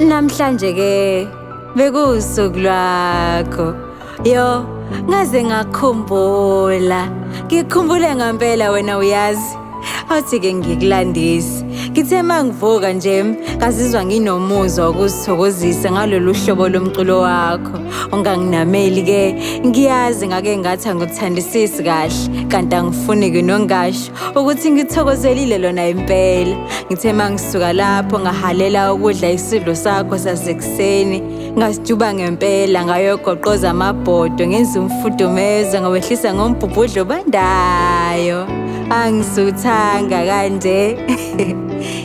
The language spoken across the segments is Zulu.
Namhlanje ke bekuwusuku lwakho. Yo, ngaze ngakhumbula. Ngikhumbule ngempela wena uyazi. Awuthi-ke ngikulandise. Ngithe uma ngivuka nje ngazizwa nginomuzwa wokuzithokozisa ngalolu hlobo lomculo wakho. Unganginameli-ke, ngiyazi ngake ngathi angikuthandisisi kahle, kanti angifuni-ke nongasho ukuthi ngithokozelile lona impela. Ngithe uma ngisuka lapho ngahalela ukudla isidlo sakho sasekuseni, ngasijuba ngempela ngayogoqoza amabhodo ngenza umfudumezo ngawehlisa ngombhubhudlo obandayo. Angisuthanga kanje.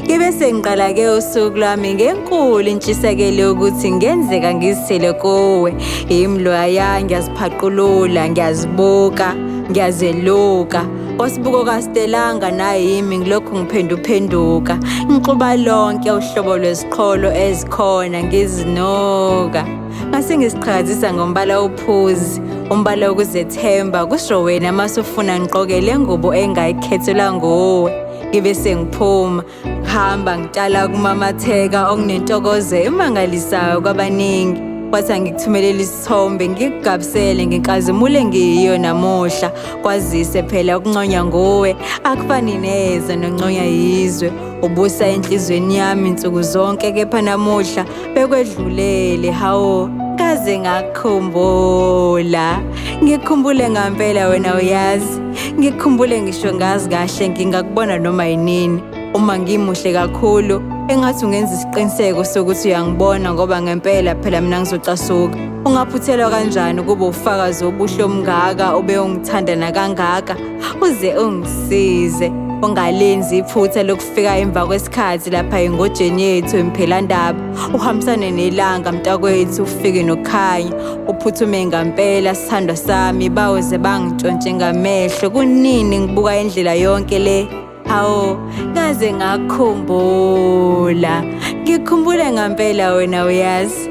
Ngibe sengiqala-ke usuku lwami ngenkulu intshisekelo yokuthi ngenzeka ngizithele kuwe. Imlwaya ngiyaziphaqulula, ngiyazibuka, ngiyazeluka. Kwasibuko kaStelanga nayimi ngilokhu ngiphenduphenduka. Ngixuba lonke uhlobo lweziqholo ezikhona ngizinuka. Ngase ngisiqhakazisa ngombala ophuzi, umbala wokuzethemba, kusho wena masufuna ngiqoke le ngubo engayikhethelwa nguwe. Ngibe sengiphuma, ngihamba ngitshala kumamatheka okunentokozo emangalisayo kwabaningi. Kwathi angikuthumelela isithombe ngikugabisele ngenkazimulo engiyiyo namuhla. Kwazise phela ukunconya nguwe akufani neze nonconya yizwe. Ubusa enhlizweni yami nsuku zonke kepha namuhla bekwedlulele hawu kaze ngakukhumbula. Ngikhumbule ngampela wena uyazi. Ngikhumbule ngisho ngazi kahle ngingakubona noma yinini. Uma ngimuhle kakhulu engathi ungenza isiqiniseko sokuthi uyangibona ngoba ngempela phela mina ngizocasuka. Ungaphuthelwa kanjani ukuba ufakazi wobuhle omngaka ube ungithanda nakangaka uze ungisize. Ungalenzi iphutha lokufika emva kwesikhathi lapha engojeni yethu emphelandaba. Uhambisane nelanga mntakwethu ufike nokukhanya. Uphuthume ngampela sithandwa sami bawuze bangitshontshe ngamehlo. Kunini ngibuka indlela yonke le? Hawu, ngaze ngakhumbula. Ngikhumbule ngampela wena uyazi.